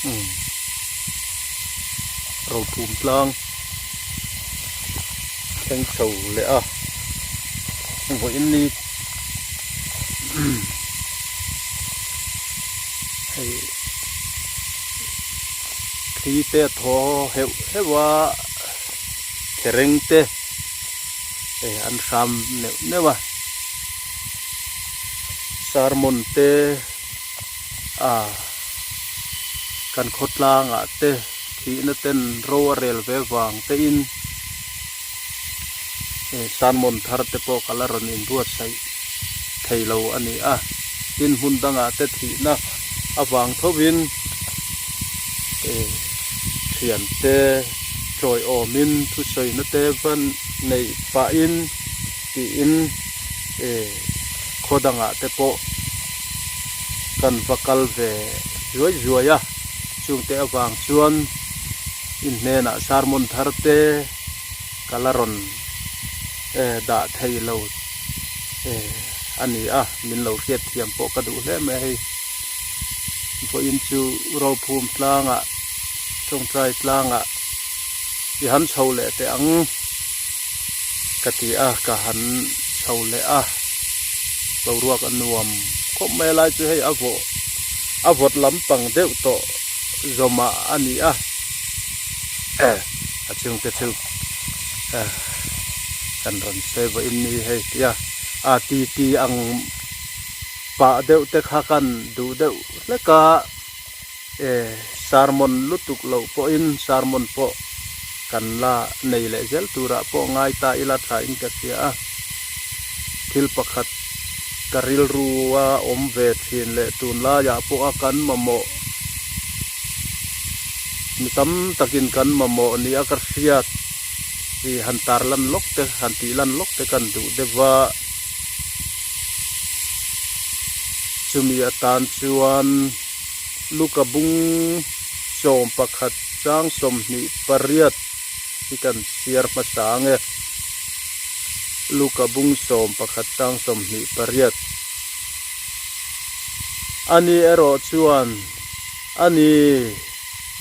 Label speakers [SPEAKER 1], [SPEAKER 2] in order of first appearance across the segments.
[SPEAKER 1] Umm rophum tlang thleng chho leh a vawiin ni hei thli te a thaw heuh heuh a thereng te eh an hram neuh neuh a sermon te a kan khawtlangah te thihna ten ro a rel ve vang te in eh sermon thar te pawh ka la rawn inbuatsaih thei lo a ni a tin hmun dangah te thihna avang tho in eh thian te tawiawmin thusawina te va neih pahin tiin eh khaw dangah te pawh kan va kal ve zuai zuai a chungte avang chuan in hnenah sermon thar te ka la rawn eh dah thei lo eh a ni a min lo hriat thiam pawh ka duh hle mai a hei vawiin chu rophum tlangah tawngtai tlangah i han chho leh teh ang ka ti a ka han chho leh a boruak a nuam khawp mai a lai chu hei a vawh a vawt lampang deuh tawh zawmah a ni a a chhungte chu kan rawn sawi vawiin ni hei tia a ti ti ang pah deuh te kha kan duh deuh hlek a. E sermon lutuk loh pawhin sermon pawh kan la nei leh zel turah pawh ngai ta ila tha in ka hria a. Thil pakhat ka rilru a awm ve thin leh tunlaiah pawha kan mamawh mi tam takin kan mamawh nia ka hriat i han tarlan lawk te han tih lan lawk te kan duh deuh va. Chumi atan chuan. Luka bung sawm pakhat chang 28 hi kan chhiar hmasa ang e. Luka bung 11 chang 28. Ani erawh chuan, A ni,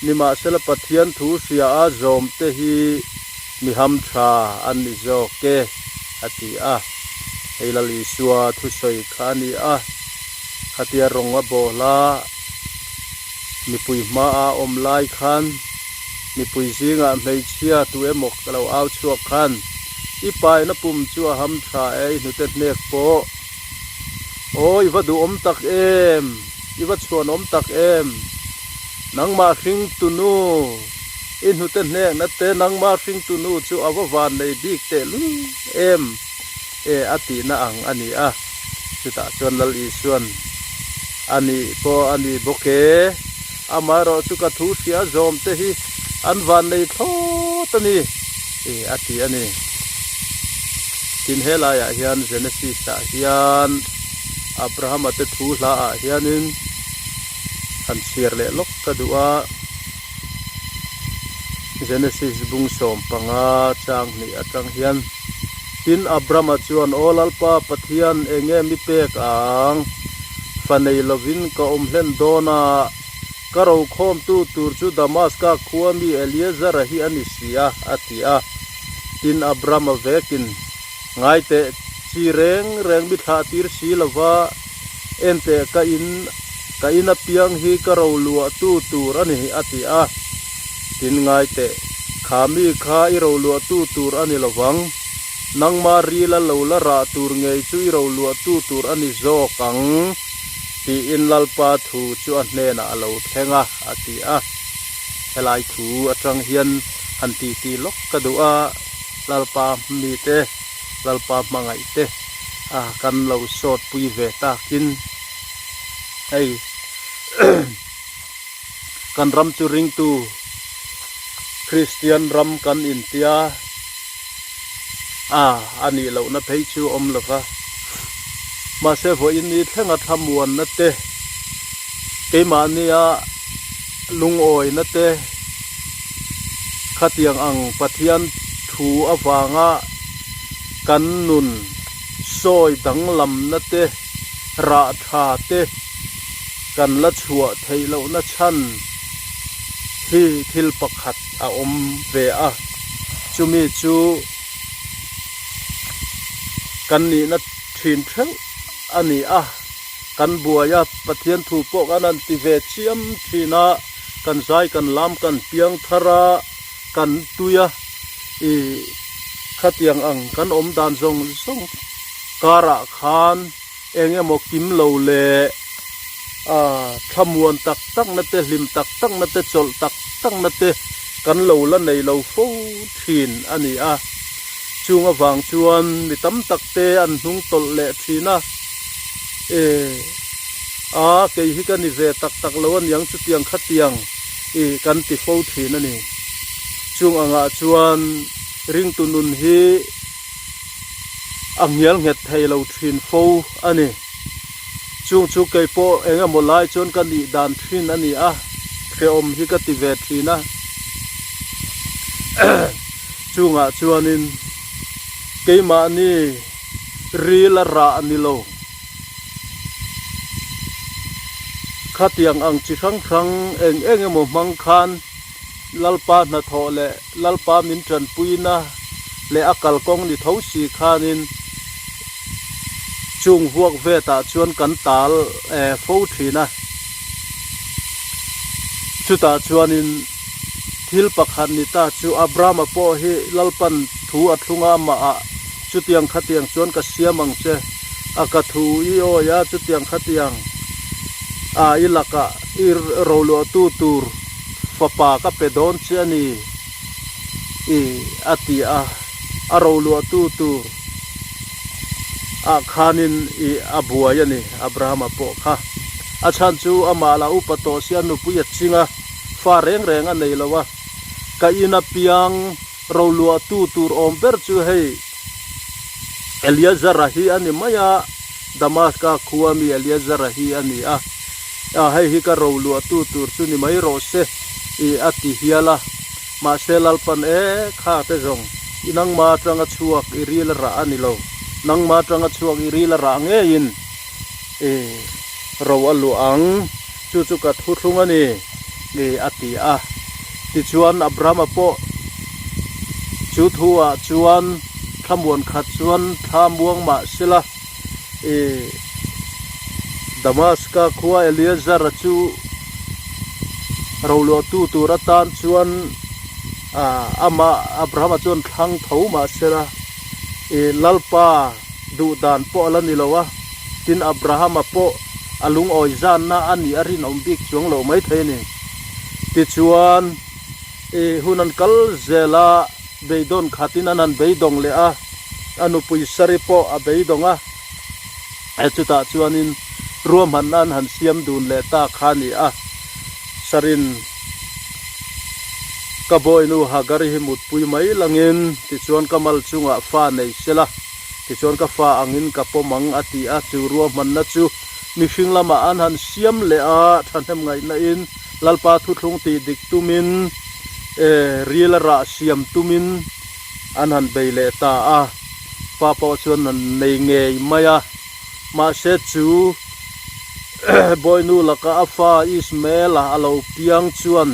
[SPEAKER 1] nimahsela Pathian thu hria a zawm te hi mi hamtha an ni zawk e, a ti a. Hei Lal Isua thusawi kha a ni a. Khatia rawng a bawl a, mipui hmaa awm lai khan mipui zingah hmeichhia tu emaw ka lo au chhuak khan, I paina pum chu a ham tha e, i hnute hnek pawh. Aw, i va duhawm tak em, i va chhuanawm tak em, nangmah hringtunu, i hnute hnekna te nangmah hringtunu chu a va van nei bik tehlul em. E a tihna ang a ni a, chutah chuan Lal Isuan a nih pawh a ni bawk e, amaherawh chu ka thu hria zawm te hi an vannei thlawt a ni e a ti a ni. Tin helaiah hian Genesis ah hian Abrahama te thu hla ah hianin han chhiar leh lawk ka duh a, Genesis bung 15 chang hnih atang hian. Tin, Abrama chuan, Aw Lalpa Pathian, enge mi pek ang? Fa nei lovin ka awm hlen dawn a, ka rokhawmtu tur chu Damaska khua mi Eliezara hi a ni si a, a ti a. Tin, Abrama vekin, Ngai teh, chi reng reng mi thlah tir si lova, enteh ka in, ka in apiang hi ka roluahtu tur a ni, a ti a. Tin ngai teh, kha mi kha i roluahtu tur a ni lovang, nangma rila lo la rah tur ngei chu i roluahtu tur a ni zawk ang, tiin Lalpa thu chu a hnenah a lo thleng a, a ti a. Helai thu atang hian han titi lawk ka duh a, Lalpa mite, Lalpa hmangaih te a kan lo sawt pui ve takin hei. Kan ram chu ringtu Kristian ram kan intia a, a nih lohna phei chu awm lo va. Mahse vawiin ni thlenga thlamuanna te, keimahnia lungawina te, khatiang ang Pathian thu avanga kan nun sawi danglamna te, rah tha te, Kan la chhuah theih lohna chhan Hi thil pakhat a awm ve a, chumi chu kan nihna thin theuh a ni a, kan buai a, Pathian thu pawh kan han ti ve chiam thin a, kan zai kan lam kan piang thar a, kan tui a, ih khatiang ang kan awm dan zawng zawng karah khan eng emaw kim lo leh ah thlamuan tak tak na te hlim tak tak na te chawlh tak tak na te kan lo la nei lo fo thin a ni a chung avang chuan mi tam tak te an hnung tawlh leh thin a eh a kei hi ka ni ve tak tak lo aniang chutiang khatiang ih kan ti fo thin a ni chung angah chuan ringtu nun hi a hnial nghet thei lo thin fo a ni. Chung chu kei pawh eng emaw lai chuan ka nih dan thin a ni a, hrehawm hi ka ti ve thin a. Chungah chuanin keimahni ril a rah a ni lo. Khatiang ang chi hrang hrang eng eng emaw hmang khan Lalpa hnathawh leh Lalpa min tanpuina leh a kalkawng ni tho si khanin chung vuak vetah chuan kan tal fo thin a. Chutah chuanin thil pakhat ni ta chu Abrahama pawh hi Lalpan thu a thlung a amahah chutiang khatiang chuan ka siam ang che a ka thu i awi a chutiang khatiang a i lakah i roluahtu tur Fapa ka pe dawn che a ni i a ti a, a roluahtu tur ah khanin i a buai a ni Abrahama pawh kha. A chhan chu amah lah upa tawh sia nupui a ching a, fa reng reng a nei lo a, ka ina piang roluahtu tur awm ber chu hei Eleazara hi a ni mai a, Damaska khua mi Eleazara hi a ni a, a hei hi ka roluahtu tur chu ni mai rawh se i a ti hial a, mahse Lalpan e kha te zawng i nangma atanga chhuak i ril a rah a ni lo, nangma atanga chhuak i ril a rah ngeiin i ro a luah ang, chu chu ka thuthlung a ni i a ti a. Tichuan Abrahama pawh chu thu ah chuan thlamuan khat chuan thla muang mah sela i Damaska khua Eleazar-a chu roluahtu tur atan chuan amah Abrahama chuan thlang tho mah sela i Lalpa duh dan pawh a la ni lo a, tin Abrahama pawh a lungawi zanna a nih a rinawm bik chuang loh maithei a ni. Tichuan, i hun an kal zel a, beidawn khatin an han beidawng leh a, a nupui Sari pawh a beidawng a, chutah chuanin ruahmanna an han siam dun leh ta kha a ni a. Sarin ka bawinu Hagari hi mutpui mai langin tichuan ka mal chungah fa nei sela, tichuan ka fa angin ka pawm ang a ti a, chu ruahmanna chu Mihring lamah an han siam leh a, thahnem ngaihnain Lalpa thuthlung tih dik tumin ril a rah siam tumin an han bei leh ta a, pa pawh chuan an nei ngei mai a. Mahse chu Bawinu laka a fa Ismaela a lo piang chuan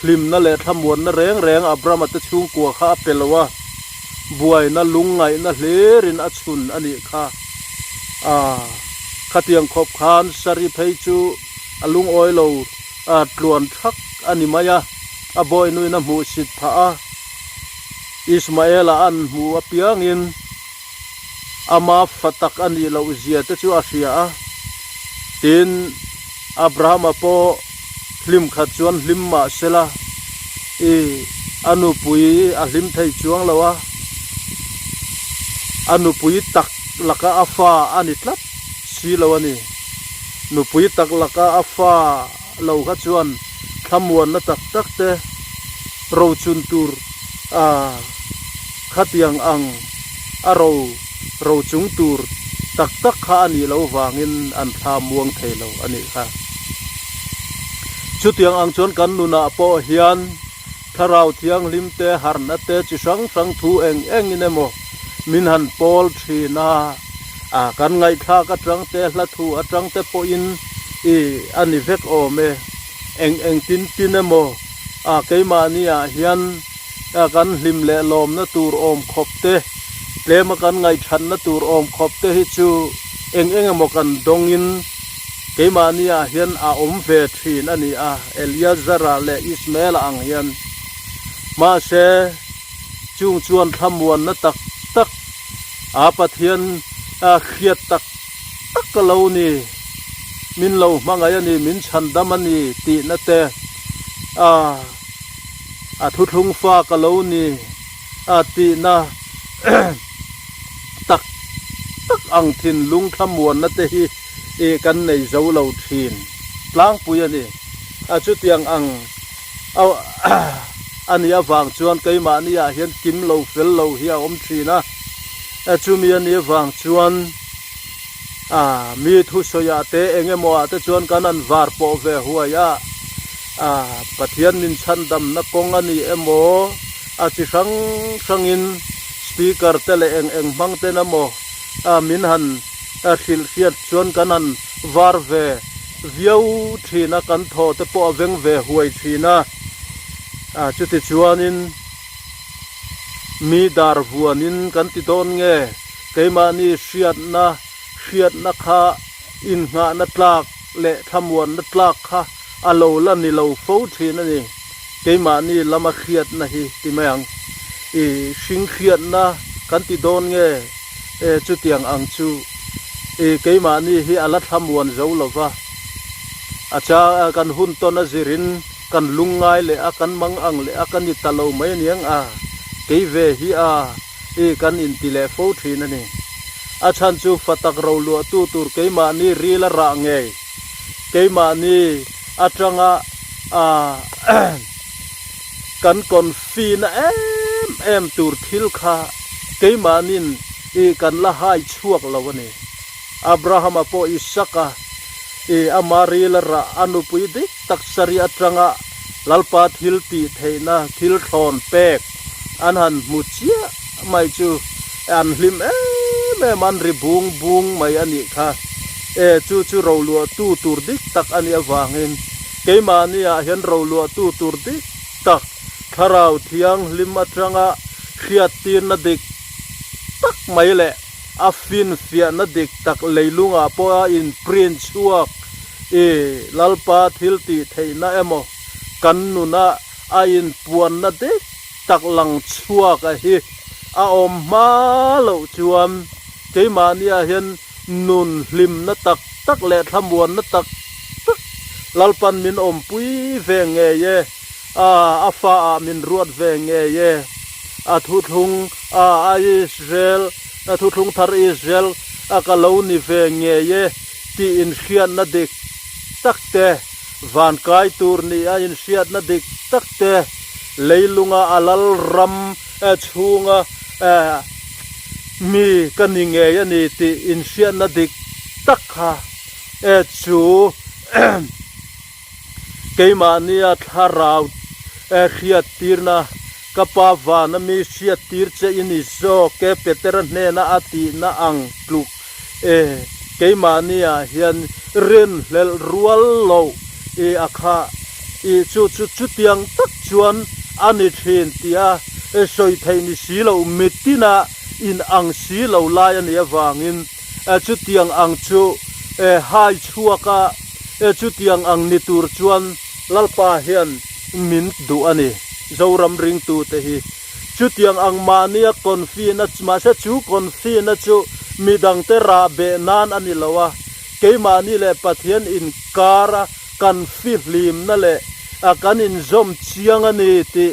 [SPEAKER 1] hlimna leh thlamuanna reng reng Abrahama te chhungkua kha a pe lo a, buaina lungngaihna hlirin a chhun a nih kha. A, khatiang khawp khan Sari phei chu a lungawi lo tluan thak a ni mai a, a bawinuin a hmuhsit phah a, Ismaela an hmuh apiangin ama fa tak a nih loh zia te chu a hria a. Tin, Abrahama pawh hlim khat chuan hlim mah sela, i a nupui a hlim thei chuang lo a, a nupui tak laka a fa a ni tlat si lo a ni. Nupui tak laka a fa lo kha chuan thlamuanna tak tak te rochun tur a khatiang ang a ro rochung tur tak tak kha a nih loh vangin an thla muang thei lo a nih kha. Chutiang ang chuan kan nunah pawh hian Thlarau Thianghlim te, harhna te, chi hrang hrang thu eng engin emaw min han pawl thin a, a kan ngaihthlak atang te, hla thu atang te pawhin i a ni vek awm e. Eng eng tin tin emaw. A keimahni ah hian kan hlim leh lawmna tur awm khawp te, tlema kan ngaihthatna tur awm khawp te hi chu eng eng emaw kan dawngin keimahni ah hian a awm ve thin a ni a, Eleazara leh Ismaela ang hian. Mahse, chung chuan thlamuanna tak tak a Pathian hriat tak tak ka lo ni, min lo hmangaih a ni, min chhandam a ni tihna te, a a thuthlung fa ka lo ni a tihna tak tak ang thinlung thlamuanna te hi ih kan nei zo lo thin tlangpui a ni. A chutiang ang a nih avang chuan keimahni ah hian kim lo fel lo hi a awm thin a, chumi a nih avang chuan ah mi thusawi ah te eng emaw ah te chuan kan han var pawh ve huai a, ah Pathian min chhandamna kawng a ni emaw a chi hrang hrangin speaker te leh eng eng hmang ten emaw ah min han hrilh hriat chuan kan han var ve viau thin a, kan thaw te pawh a veng ve huai thin a, ah chuti chuanin mi dar vuanin kan ti dawn nge keimahni hriatna hriatna kha innghahna tlak leh thlamuanna tlak kha a lo la ni lo fo thin a ni, keimahni lama hriatna hi ti mai ang, i hring hriatna kan ti dawn nge e chutiang ang chu i keimahni hi a la thlamuan zo lo va, a cha kan hun tawn a zirin kan lungngai leh a kan mang ang leh a ka ni ta lo mai aniang a, kei ve hi a i kan inti leh fo thin a ni. A chhan chu fa tak ro luahtu tur keimahni ril a rah ngei. Keimahni atanga kan confi na em em tur thil kha keimahnin i kan la hai chhuak lo a ni. Abrahama pawh Isaka i ama ril a rah a nupui dik tak sarih atanga Lalpa thil tih theihna thil thlawn pek an han hmu chiah mai chu an hlim em em an ri bung bung mai a nih kha. E chu chu roluahtu tur dik tak a nih avangin keimahni ah hian roluahtu tur dik tak thlarau thianghlim atanga hriattirna dik tak mai leh a finfiahna dik tak leilungah pawh a in print chhuak i Lalpa thil tih theihna emaw kan nuna a inpuanna dik tak lang chhuak a hi a awm hma loh chuan keimahniah hian nun hlimna tak tak leh thlamuanna tak tak Lalpan min awmpui ve ngei e, a a fa ah min ruat ve ngei e, a thuthlung a a Israel a thuthlung thar Israel a ka lo ni ve ngei e tih inhriatna dik tak te Van kai tur nih a inhriatna dik tak te, leilunga a lal ram chhunga mi ka ni ngei a ni tih inhriatna dik tak kha chu keimahnia thlarau hriattirna ka pa vana mi hriattir che i ni zawk e Petera hnena a tihna ang tluk E, keimahniah hian rinhlelh rual loh i a khah i chu chu chutiang tak chuan a ni thin tia sawi theih ni si loh mitina in ang si lo lai a nih avangin chutiang ang chu hai chhuak a, chutiang ang ni tur chuan Lalpa hian min duh a ni Zoram ringtute hi. Chutiang ang mahnia confi-na, mahse chu confi-na chu midangte rah beh nan a ni lo a, keimahni leh Pathian inkara kan fihlimna leh kan inzawm chiang a ni tih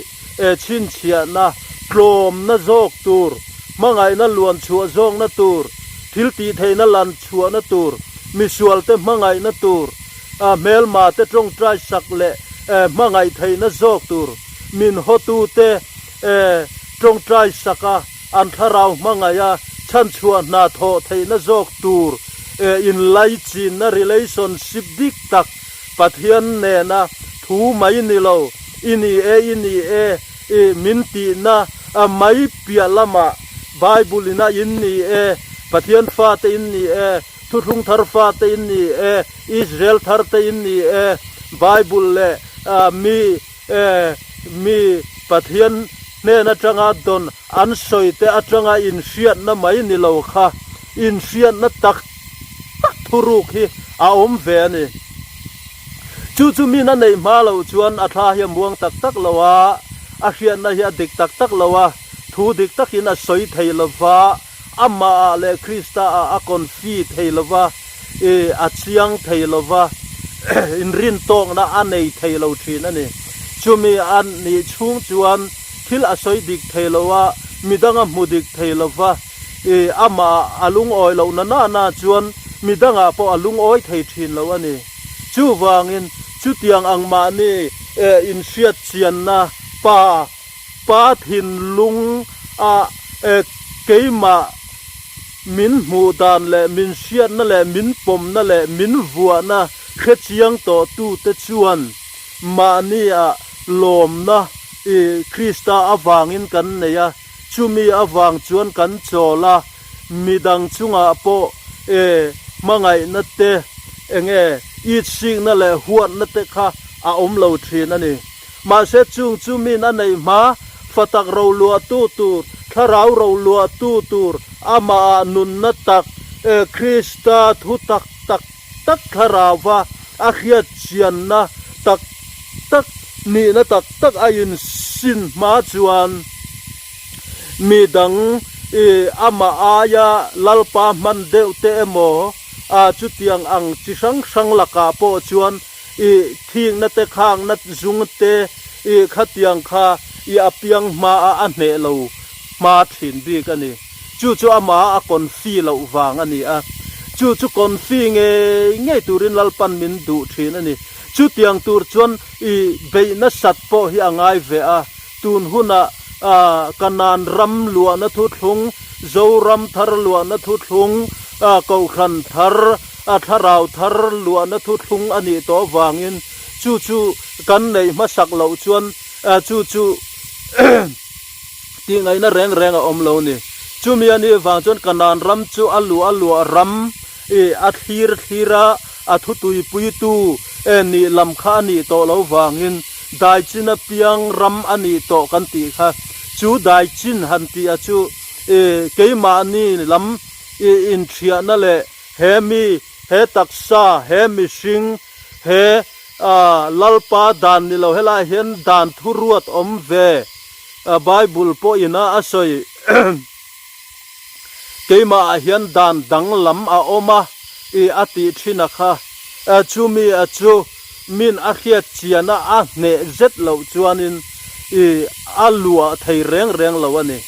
[SPEAKER 1] chhinchhiahna, tlawmna zawk tur, hmangaihna luan chhuah zawkna tur, thil tihtheihna lan chhuahna tur, misualte hmangaihna tur, hmelmate tawngtai sak leh hmangaih theihna zawk tur min hawtute tawngtai sak a, an thlarau hmangaih a, chhanchhuah hna thawh theihna zawk tur inlaichinna, relationship, dik tak Pathian nena thu mai ni lo, i ni e, i ni e, i min tihna mai piah lamah Bible ina in ni e, Pathian fate in ni e, Thuthlung thar fate in ni e, Israel thar te in ni e, Bible leh mi. mi Pathian hnen atanga dawn an sawi te atanga inhriatna mai ni lo kha inhriatna tak tak thuruk hi a awm ve a ni. Chu chu min a neih hma loh chuan a thla hi a muang tak tak lo a, a hriatna hi a dik tak tak lo a, thu dik takin a sawi thei lo va, amahah leh Kristaah a confi thei lo va, i a chiang thei lo va, inrintawkna a nei thei lo thin a ni. Chumi a nih chhung chuan thil a sawi dik thei lo a, midang a hmu dik thei lo va, i amah a lungawi loh na na na chuan midangah pawh a lungawi thei thin lo a ni. Chuvangin chutiang ang mahni inhriat chianna pa pa thinlung a keimah min hmuh dan leh min hriatna leh min pawmna leh min vuahna hrechiang tawh tute chuan mahni ah lawmna i Krista avangin kan nei a, chumi avang chuan kan chawl a, midang chungah pawh e hmangaihna te enge itsikna leh huatna te kha a awm lo thin a ni. Mahse chung chu min a neih hma, fatak ro luahtu tur, thlarau ro luahtu tur, amahah nunna tak, e Krista thu tak tak tak thlarauva a hriat chianna tak tak nihna tak tak a insin hma chuan mi dang i amah aia Lalpa hman deuh te emaw a chutiang ang chi hrang hrang lakah pawh chuan I thikna te khakna zung te i khatiang kha i a piang hma a a hneh lo hma thin bik a ni. Chu chu amah a confi loh vang a ni a. Chu chu confi ngei ngei turin Lalpan min duh thin a ni. Chutiang tur chuan i beih nasat pawh hi a ngai ve a. Tun hunah Kanan ram luahna thuthlung, Zoram thar luahna thuthlung, Kohhran thar, a thlarau thar luahna thuthlung a nih tawh avangin chu chu kan neih hmasak loh chuan chu chu tih ngaihna reng reng a awm lo a ni. Chumi a nih vang chuan Kanan ram chu a luah a luah ram ih a thlir thlir a, a thutuipuitu nih lam kha a nih tawh lo vangin daichin apiang ram a nih tawh kan tih kha. Chu daichin han tih a chu ih keimahni lam ih inthiahna leh He mi, he taksa, he mihring, he Lalpa dan ni lo helaiah hian dan thuruat awm ve Bible pawhin a sawi. Keimahah hian dan danglam a awm a i a tih thin a kha. Chumi a chu min a hriat chian a a hneh zet loh chuanin i a luah thei reng reng lo a ni.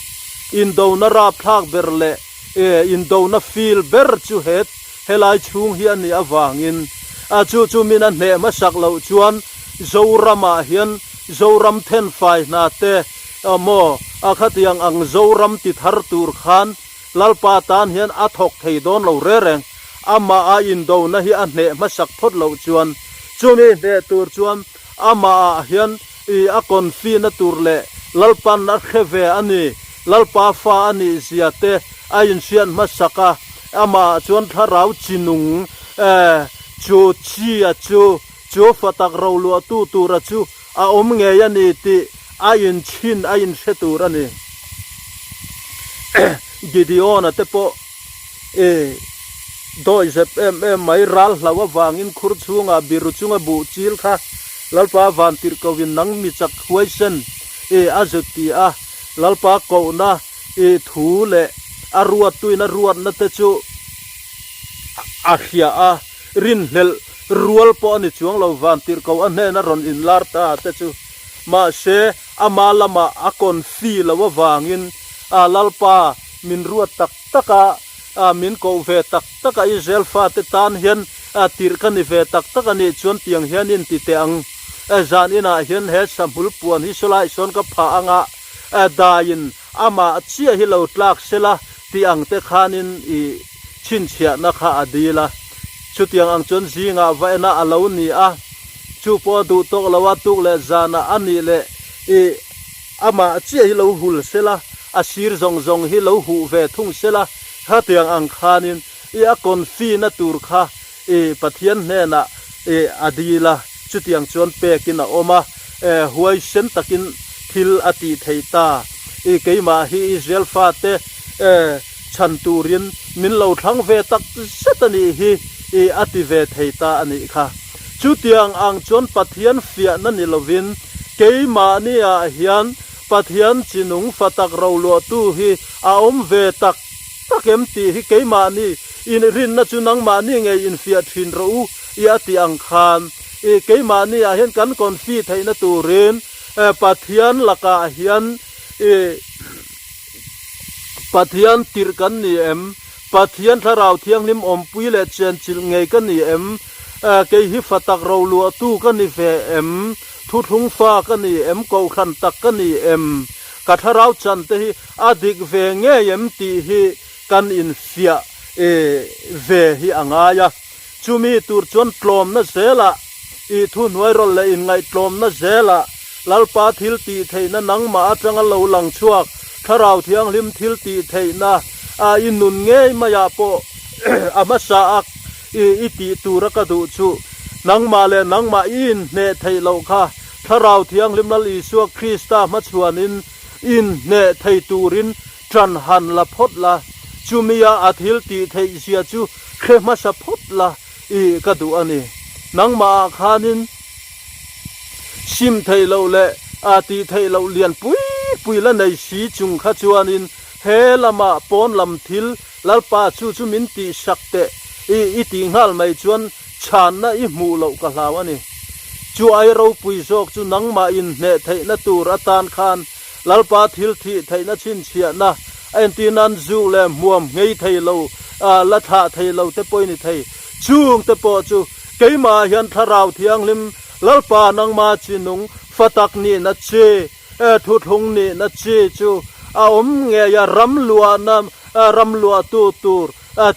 [SPEAKER 1] Indona rapthlak ber leh E indona feel ber chu he helai chhung hi a nih avangin a chu chu min a hneh hmasak loh chuan Zoramah hian Zoram thenfai hna te maw a khatiang ang Zoram ti thar tur khan Lalpa tan hian a thawk thei dawn lo re reng. Amah a indona hi a hneh hmasak phawt loh chuan chumi hneh tur chuan amahah hian I a confi-na tur leh Lalpan a hre ve a ni, Lalpa fa a nih zia te a inhriat hmasak a, amahah chuan thlarau chi nung chu chi a chu, chu fa tak roluahtu tura chu a awm ngei a ni tih a inchhin a inhre tur a ni. Gideon-a te pawh I dawi zep em em mai, ral hlau avangin khur chhungah biru chunga buh chil kha Lalpa vantirh kohin nang mi chak huaisen i a zut ti a, Lalpa kohna i thu leh a ruattuin a ruatna te chu a hria a, rinhlelh rual pawh a ni chuang lo, vantirh koh a hnena rawn inlar ta te chu. Mahse, ama lamah a confi lo avangin a Lalpa min ruat tak tak a, min koh ve tak tak a, Israel fate tan hian tirh ka ni ve tak tak a nih chuan tiang hian in ti teh ang. Zan inah hian he sahmul puan hi sawlai sawn ka phah ang a, daiin amah chiah hi lo tlak sela tih ang te khanin i chhinchhiahna kha a dil a. Chutiang ang chuan zingah va ena a lo ni a, chu pawh a duh tawk lo a, tuk leh zanah a nih leh i Amah chiah hi lo hul sela, a sir zawng zawng hi lo huh ve thung sela, khatiang ang khanin i a confi-na tur kha i Pathian hnenah i a dil a, chutiang chuan pekin a awm a. Huaisen takin thil a tih theih ta. I keimah hi Israel fate chhan turin min lo thlang ve tak zet a nih hi i a ti ve thei ta a nih kha. Chutiang ang chuan Pathian fiahna ni lovin keimahniah hian Pathian chinung fa tak roluahtu hi a awm ve tak tak em tih hi keimahni inrinna chu nangmahni ngei infiah thin rawh u i a tih ang khan i keimahni ah hian kan confi theihna turin Pathian lakah hian i Pathian tirh kan ni em? Pathian Thlarau Thianghlim awmpui leh chenchilh ngei ka ni em? Kei hi fa tak roluahtu ka ni ve em? Thuthlung fa ka ni em? Kohhran tak ka ni em? Ka thlarau chan te hi a dik ve ngei em tih hi kan infiah ve hi a ngai a. Chumi tur chuan tlawmna zelah, i thuhnuairawlh leh inngaihtlawmna zelah Lalpa thil tih theihna nangmah atanga lo lang chhuak Thlarau Thianghlim thil tih theihna a i nun ngei maiah pawh a hmasa a i tih tura ka duh chu nangmah leh nangmah i inhneh theih loh kha Thlarau Thianghlim Lal Isua Krista hmachhuanin inhneh thei turin ṭan han la phawt la, chumia a thil tih theih zia chu hre hmasa phawt la i ka duh a ni. Nangmahah khanin sim theih loh leh a tih theih loh lian pui pui la nei si chung kha chuanin he lamah pawn lam thil Lalpa chu chu min tih sak teh i i tih nghal mai chuan chhanna i hmuh loh ka hlau a ni. Chu ai ropui zawk chu nangmah inhneh theihna tur atan khan Lalpa thil thih theihna chhinchhiahna a entir nan zuk leh hmuam nghei thei lo, la thlah thei lo te pawh i ni thei. Chung te pawh chu keimah hian Thlarau Thianghlim Lalpa nangma chi nung fa tak nihna chi, thuthlung nihna chi chu a awm ngei a, ram luahna, ram luahtu tur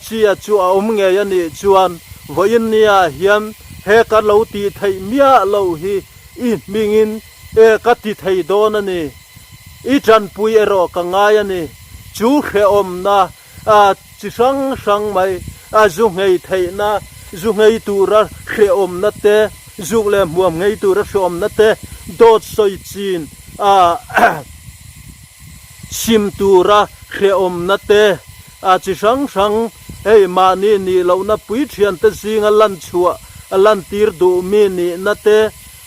[SPEAKER 1] chi a chu a awm ngei a nih chuan vawiin niah hian he ka lo tih theih miah loh hi i hmingin E, ka ti thei dawn a ni. I tanpui erawh ka ngai a ni. Chu hrehawmna a chi hrang hrang mai, a zu nghei theihna, zu nghei tura hrehawmna te, zuk leh hmuam nghei tura hrehawmna te, dawt sawi chin a sim tura hrehawmna te, a chi hrang hrang, hei mahni nih lohna pui thiante zinga lan chhuah, lantir duh mi nihna te,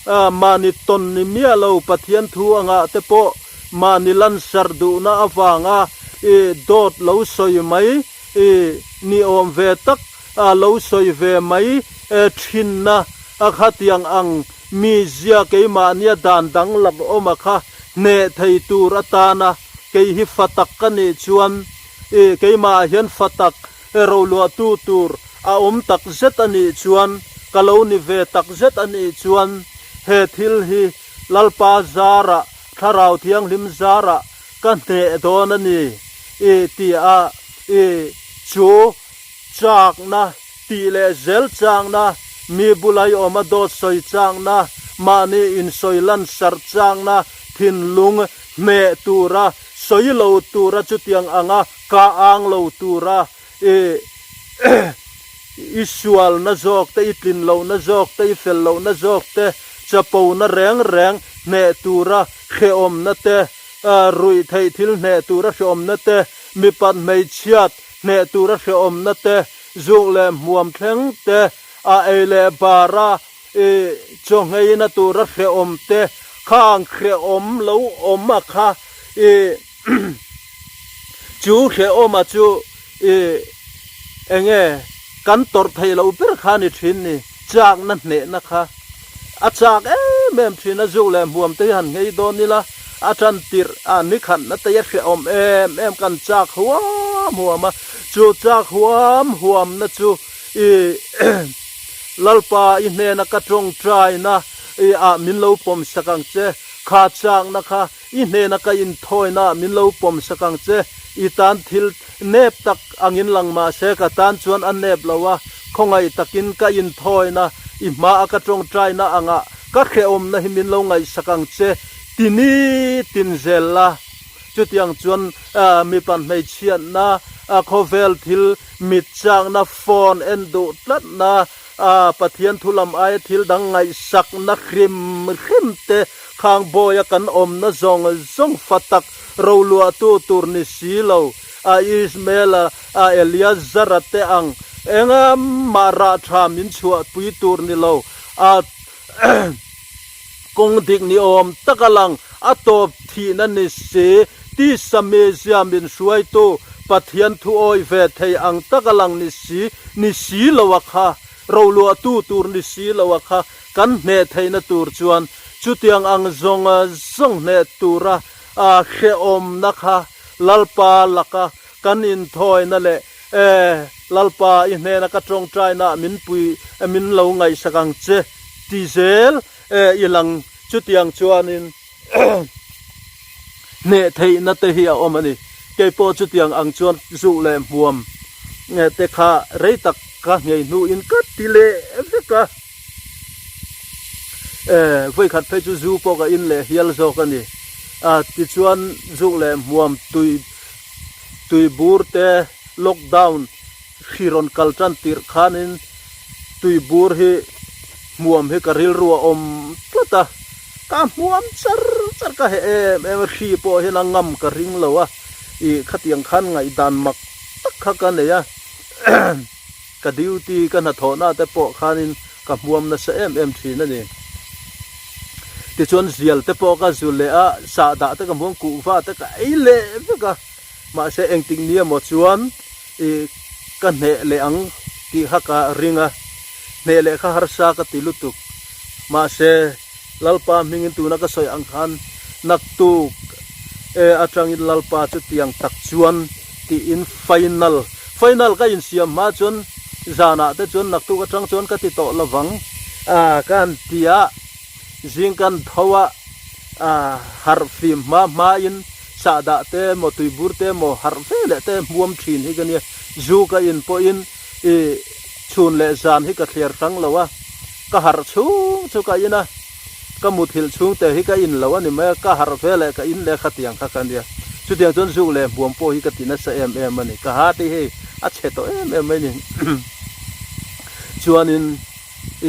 [SPEAKER 1] Mahni tawn ni miah lo Pathian thu angah te pawh mahni lansarh duhna avanga i dawt lo sawi mai i ni awm ve tak lo sawi ve mai thinna a khatiang ang mizia keimahnia dan danglam awm a kha hneh thei tur atana kei hi fa tak ka nih chuan i keimah ah hian fa tak Roluahtu tur a awm tak zet a nih chuan, ka lo ni ve tak zet a nih chuan, he thil hi Lalpa zarah, Thlarau Thianghlim zarah ka hneh dawn a ni i ti a, i chu chakna tih leh zel chakna, mi bula i awm a dawt sawi chakna, mahni insawi lansarh chakna, thinlung hneh tura sawi lo tura chutiang anga Ka ang lo tura i i sualna zawk te, i tlin lohna zawk te, i fel lohna zawk te, chapona reng reng hneh tura hrehawmna te, ruih theih thil hneh tura hrehawmna te, mipat hmeichhiat hneh tura hrehawmna te, zuk leh hmuam thleng te, a ei leh bara i chawngeina tura hrehawm te, khang hrehawm lo awm a kha i Chu hrehawma chu i enge kan tawrh theih loh ber kha ni thin ni, chakna hnehna kha a chak em em thin a, zuk leh hmuam te hi han nghei dawn ila a tan tirh a ni khatna te hi a hrehawm em em kan chak huam huam a, chu chak huam huamna chu i Lalpa i hnena ka tawngtaina i ah min lo pawm sak ang che, kha chakna kha I hnena ka inthawina min lo pawm sak ang che, i tan thil nep tak angin lang mah se ka tan chuan a nep lo a, khawngaih takin ka inthawina i hmaa ka tawngtaina angah ka hrehawmna hi min lo ngaihsak ang che ti ni tin zel la. Chutiang chuan mipa hmeichhiatna, khawvel thil mit chakna, phone en duh tlatna. A Pathian thu lam aia thil dang ngaihsakna hrim hrim te khang bawia kan awmna zawng zawng fa tak roluahtu tur ni si lo. A Ismaela a Eliazara te ang engmah rah tha min chhuahpui tur ni lo. A Kawng dik ni awm tak a lang, a tawp thihna ni si, tisa mizia min hruaitu Pathian thu awi ve thei ang tak a lang ni si, ni si lo a kha, roluahtu tur ni si lo a kha, kan hneh theihna tur chuan chutiang ang zawng zawng hneh tura hrehawmna kha Lalpa laka kan inthawina leh E Lalpa, i hnena ka tawngtaina min pui min lo ngaihsak ang che ti zel e i lang chutiang chuanin hneh theihna te hi a awm a ni. Kei pawh chutiang ang chuan zuh leh hmuam te kha rei tak ka nghei hnuin ka ti leh vek a. E vawikhat phei chu zu pawh ka in leh hial zawk a ni. A tichuan zuk leh hmuam tui Tuibur te lockdown hri rawn kal tan tirh khanin tuibur hi hmuam hi ka rilru a awm tlat a, ka hmuam char char ka heh em em a, hri pawh hian a ngam ka ring lo a, ih khatiang khan ngaihdan mak tak kha ka nei a, ka duty ka hnathawhna te pawh khanin ka hmuam nasa em em thin a ni. Tichuan zial te pawh ka zu leh a, sahdah te ka hmuam kuhva te ka ei leh vek a, mahse engtik ni emaw chuan ih ka hneh leh ang tih kha ka ring a, hneh leh kha harsa ka ti lutuk. Mahse Lalpa hmingin tuna ka sawi ang khan naktuk e atangin Lalpa chu tiang tak chuan tiin final final ka insiam hma chuan zanah te chuan naktuk atang chuan ka ti tawh lovang a ka han ti a, zing kan tho a harh fim hma hma in sahdah te emaw tuibur te emaw harh ve leh te hmuam thin hi ka nia, zu ka in pawhin ih chhun leh zan hi ka thliar hrang lo a, ka harh chhung chu ka in a. Ka muthilh chhungte hi ka in lo a ni mai a, ka harh ve leh ka in leh khatiang kha ka nia. Chutiang chuan zuk leh hmuam pawh hi ka ti nasa em em a ni. Ka ha te hi a chhe tawh em em mai ni. Chuanin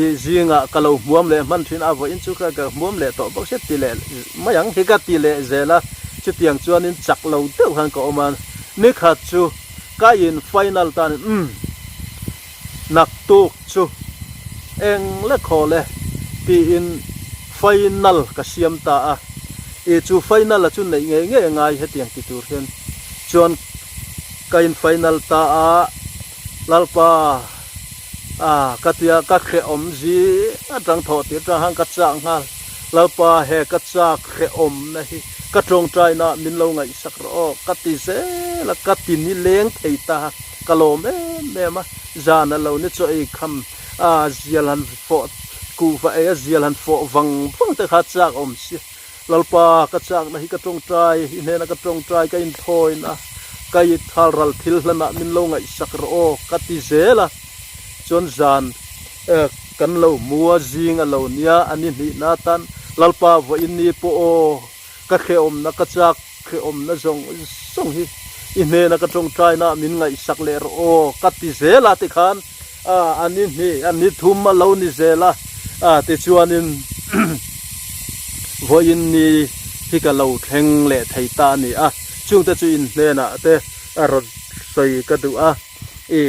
[SPEAKER 1] i zingah ka lo hmuam leh hman thin a, vawiin chu ka hmuam leh tawh bawk sia ti leh mai ang hi ka ti leh zel a. Chutiang chuanin chak lo deuh khan ka awm a, nikhat chu ka in final tan umm. Naktuk chu eng le khawl e tiin final ka siam ta a, i chu final a chu neih ngei ngei a ngai hetiang ti tur hian chuan ka in final ta a, Lalpa a ka tia ka hrehawm zing atang thawh tir tang khan ka chak nghal, Lalpa he ka chak hrehawm na hi ka tawngtai na min lo ngaihsak rawh aw ka ti zel a, ka ti nileng thei ta. Ka lawm em em a, zan a lo ni chaw ei kham a zial han fawh kuhva ei a zial han fawh vang vang te kha chak awm si. Lalpa ka chakna hi ka tawngtai, i hnena ka tawngtai ka inthawi na, ka i thal ral thil hlanah min lo ngaihsak rawh aw ka ti zel a. Chuan zan kan lo hmu a, zing a lo nia, a ni hnihna atan Lalpa vawiin ni pawh aw. Ka hrehawmna ka chak hrehawmna zawng zawng hi i hnena ka tawngtaina min ngaihsak leh rawh aw ka ti zel a tikhan a ni hnih a ni thum a lo ni zel a tichuanin vawiin ni hi ka lo thleng leh thei ta a ni a chungte chu in hnenah te a rawn sawi ka duh a i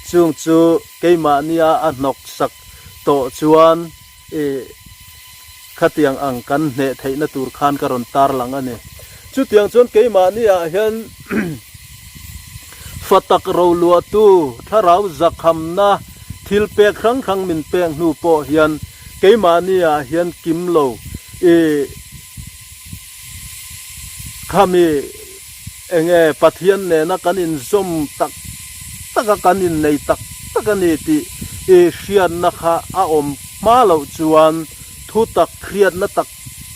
[SPEAKER 1] chung chu keimahnia a hnawksak tawh chuan I khatiang ang kan hneh theihna tur khan ka rawn tarlang a ni. Chutiang chuan keimahni ah hian fa tak roluahtu thlarau zakhamna thil pek hrang hrang min pek hnu pawh hian keimahni ah hian kim lo i khami enge Pathian nena kan inzawm tak tak a kan innei tak tak a ni tih i hriatna kha a awm hma loh chuan thu tak hriatna tak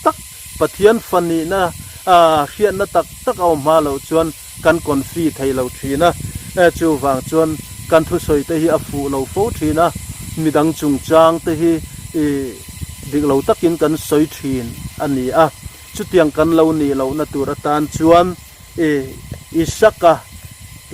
[SPEAKER 1] tak Pathian fa nihna hriatna tak tak a awm hma loh chuan kan confi thei lo thin a, chuvang chuan kan thusawi te hi a fuh lo fo thin a, midang chungchang te hi i dik lo takin kan sawi thin a ni a, chutiang kan lo nih lohna tur atan chuan i Isaka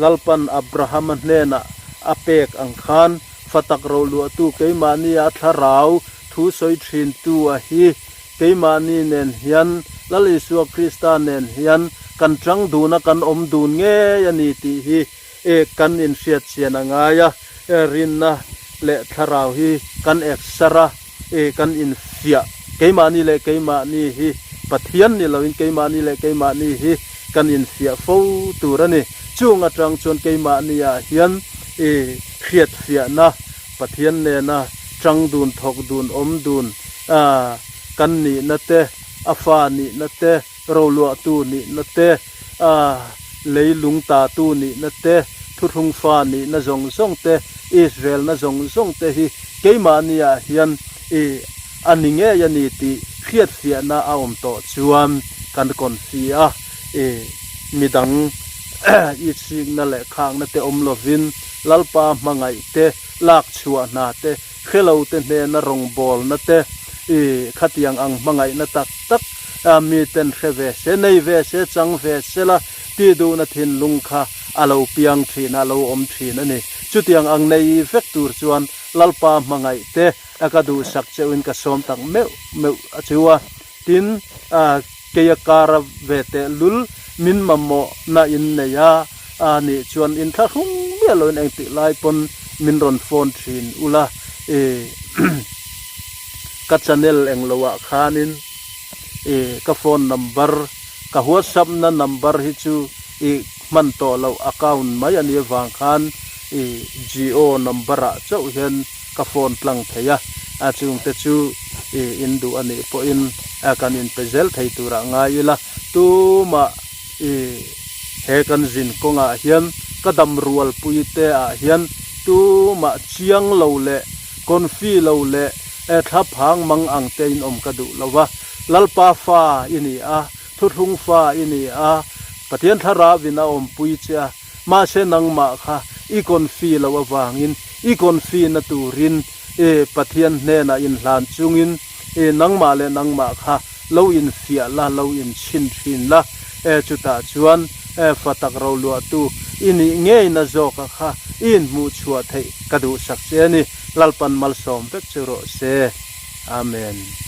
[SPEAKER 1] Lalpan Abrahama hnenah a pek ang khan. Fa tak roluahtu keimahni a thlarau thu sawi thintu a hi keimahni nen hian Lal Isua Krista nen hian kan tang dun a kan awm dun ngei a ni tih hi kan inhriat chian a ngai a, rinna leh thlarau hi kan eksar a. E kan infiah keimahni leh keimahni hi Pathian ni loin keimahni leh keimahni hi kan infiah fo tur a ni. Chung atang chuan keimahni ah hian e hriatfiahna Pathian nena tang dun thawk dun awm dun a kan nihna te a fa nihna te roluahtu nihna te a leilung tatu nihna te, thuthlung fa nihna zawng zawng te, Israel na zawng zawng te hi keimahni ah hian i a ni ngei a ni tih hriatfiahna a awm tawh chuan kan confi a, i midang i chikna leh khakna te awm lovin Lalpa hmangaih te, lak chhuah hna te, hrelo te hnena rawngbawlna te, i khatiang ang hmangaihna tak tak mi ten hre ve se, nei ve se, chang ve se la ti duhna thinlung kha a lo piang thin a, a lo awm thin a ni. Chutiang ang nei vek tur chuan Lalpa hmangaih te a ka duhsak cheuhin ka sawm tak meuh meuh a chu a. Tin, keia kara ve teh lul min mamawhna in nei a, a nih chuan inthlahrung miah loin engtik lai pawn min rawn phone thin ula i ka channel englo ah khanin i ka phone number ka whatsapp na number hi chu i hman tawh loh account mai a nih avang khan i Jio number ah chauh hian ka phone tlang thei a, a chungte chu i in duh a nih pawhin kan inpe zel thei turah ngai ila tumah I he kan zin kawngah hian ka dam rualpui te ah hian tumah chiang lo leh confi lo leh thla phang mang ang te in awm ka duh lo va. Lalpa fa i ni a, thuthlung fa i ni a, Pathian thlarau in a awmpui che a, mahse nangmah kha i confi loh avangin i confi na turin i Pathian hnenah inhlan chungin i nangmah leh nangmah kha lo infiah la, lo inchhin thin la, e chutah chuan e fa tak roluahtu i nih ngeina zawka kha i inhmuh chhuah theih ka duhsak che a ni. Lalpan malsawm vek chu rawh se. Amen.